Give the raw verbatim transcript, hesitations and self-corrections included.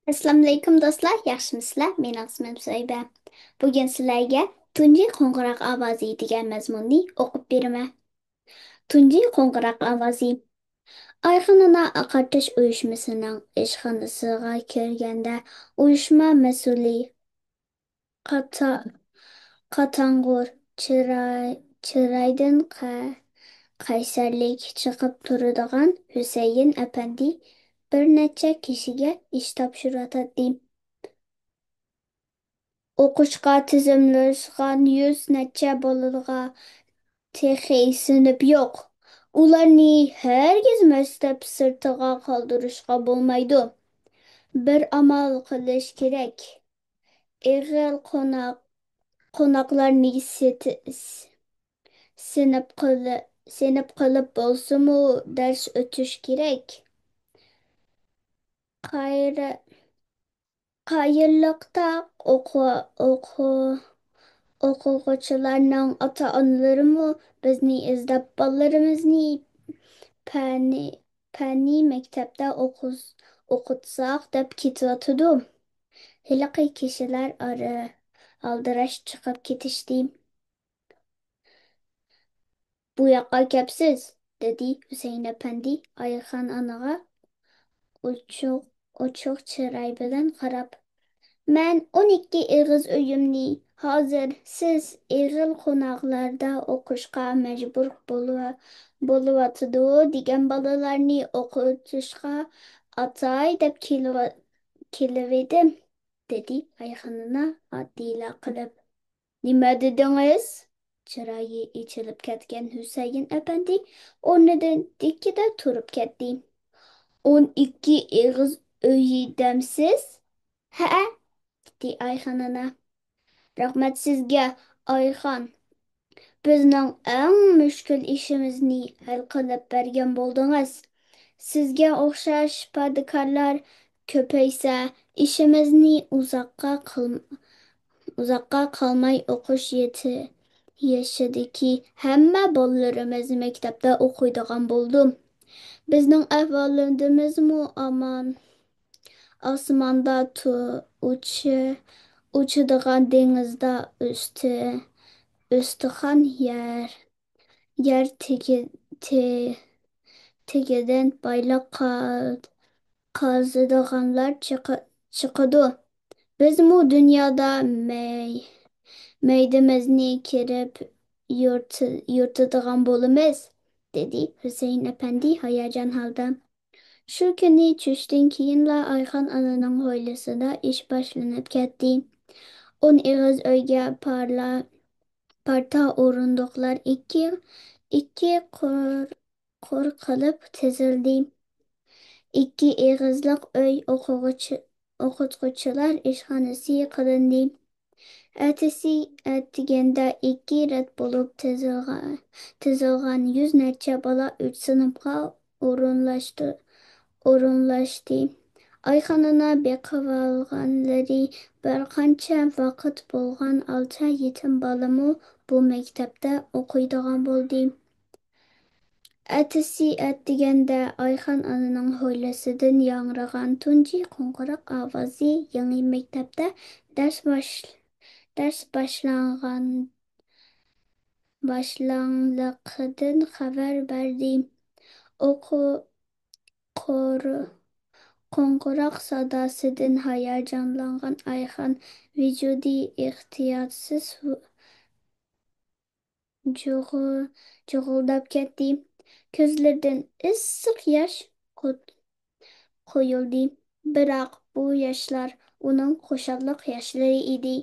ئەسسالامۇئەلەيكۇم دوستلار، ياخشىمۇسىلەر؟ مېنىڭ ئىسمىم سۆيبە. بۈگۈن سىلەرگە تۇنجى قوڭغۇراق ئاۋازى دېگەن مەزمۇننى ئوقۇپ بېرىمەن. تۇنجى قوڭغۇراق ئاۋازى. ئايخان ئانا ئاقارتىش ئۇيۇشمىسىنىڭ ئىشخانىسىغا كىرگەندە، ئۇيۇشما مەسئۇلى قاتا-، قاتاڭغۇ چىراي-، چىرايدىن قە-، قەيسەرلىك چىقىپ تۇرىدىغان ھۈسەيىن ئەپەندى بىر نەچچە كىشىگە ئىش تاپشۇرۇۋاتاتتى. ئوقۇشقا تىزىملاشقان يۈز نەچچە بالىغا تېخى سىنىپ يوق. ئۇلارنى ھەرگىز مەكتەپ سىرتىغا قالدۇرۇشقا بولمايدۇ. بىر ئامال قىلىش كېرەك. ئېغىل قوناق، قوناقلارنى سېتىس-، سىنىپ قىلى-، سىنىپ قىلىپ بولسىمۇ دەرس ئۆتۈش كېرەك. قايرى-، قايىللىقتا ئوقۇ-، ئوقۇ-، ئوقۇغۇچىلارنىڭ ئاتا-ئانىلىرىمۇ بىزنى ئىزدەپ بالىلىرىمىزنى پەنى، پەنىي مەكتەپتە ئوقۇس-، ئوقۇتساق دەپ كېتىۋاتىدۇ. ھېلىقى كىشىلەر ئارا-، ئالدىراش چىقىپ كېتىشتى. بۇ ياققا كەپسىز، دېدى ھۈسەيىن ئەپەندى ئايخان ئانىغا ئوچۇق، ئوچۇق چىراي بىلەن قاراپ. مەن ئون ئىككى ئېغىز ئۆيۈمنى ھازىر سىز ئېغىل قوناقلاردا ئوقۇشقا مەجبۇر بولۇۋ-، بولۇۋاتىدۇ دېگەن بالىلارنى ئوقۇتۇشقا ئاتاي دەپ كېلىۋ-، كېلىۋىدىم، دېدى ئايخان ئانا ئاددىيلا قىلىپ. نېمە دېدىڭىز؟ چىرايى ئېچىلىپ كەتكەن ھۈسەيىن ئەپەندى ئورنىدىن دىككىدە تۇرۇپ كەتتى. ئون ئىككى ئېغىز ئۆيى دەمسىز؟ ھەئە، دېدى ئايخان ئانا. رەھمەت سىزگە، ئايخان. بىزنىڭ ئەڭ مۈشكۈل ئىشىمىزنى ھەل قىلىپ بەرگەن بولدىڭىز. سىزگە ئوخشاش پادىكارلار كۆپەيسە، ئىشىمىزنى ئۇزاققا قىل-، ئۇزاققا قالماي ئوقۇش يېتى-، يېشىدىكى ھەممە بالىلىرىمىز مەكتەپتە ئوقۇيدىغان بولىدۇ. بىزنىڭ ئەھۋالىمىزمۇ ئامان. ئاسماندا تۇ-، ئۇچۇ-، ئۇچىدىغان، دېڭىزدا ئۈستى-، ئۈستىخان، يەر، يەر تېگى-، تې-، تېگىدىن بايلىق قا-، قازىدىغانلار چىقى-، چىقىدۇ. بىزمۇ دۇنيادا مەي-، مەيدىمىزنى كىرىپ يۇرت-، يۇرتىدىغان بولىمىز، دېدى ھۈسەيىن ئەپەندى ھاياجان ھالدا. شۇ كۈنى چۈشتىن كېيىنلا ئايخان ئانىنىڭ ھويلىسىدا ئىش باشلىنىپ كەتتى. ئون ئېغىز ئۆيگە پارلا-، پارتا، ئورۇندۇقلار، ئىككى، ئىككى قۇر-، قۇر قىلىپ تىزىلدى. ئىككى ئېغىزلىق ئۆي ئوقۇغۇچى-، ئوقۇتقۇچىلار ئىشخانىسى قىلىندى. ئەتىسى ئەتىگەندە ئىككى رەت بولۇپ تىزىلغان، تىزىلغان يۈز نەچچە بالا ئۈچ سىنىپقا ئورۇنلاشتى، ئورۇنلاشتى. ئايخان ئانا بېقىۋالغانلىرى بىر قانچە ۋاقىت بولغان ئالتە يېتىم بالىمۇ بۇ مەكتەپتە ئوقۇيدىغان بولدى. ئەتىسى ئەتىگەندە ئايخان ئانىنىڭ ھويلىسىدىن ياڭرىغان تۇنجى قوڭغۇراق ئاۋازى يېڭى مەكتەپتە دەرس باش-، دەرس باشلانغان، باشلانلىقىدىن خەۋەر بەردى. ئوقۇ-، قور-، قوڭغۇراق ساداسىدىن ھاياجانلانغان ئايخان ۋۇجۇدى ئېھتىياتسىز جۇغۇ-، جۇغۇلداپ كەتتى. كۆزلىرىدىن ئىسسىق ياش قۇت-، قۇيۇلدى. بىراق بۇ ياشلار ئۇنىڭ خۇشاللىق ياشلىرى ئىدى.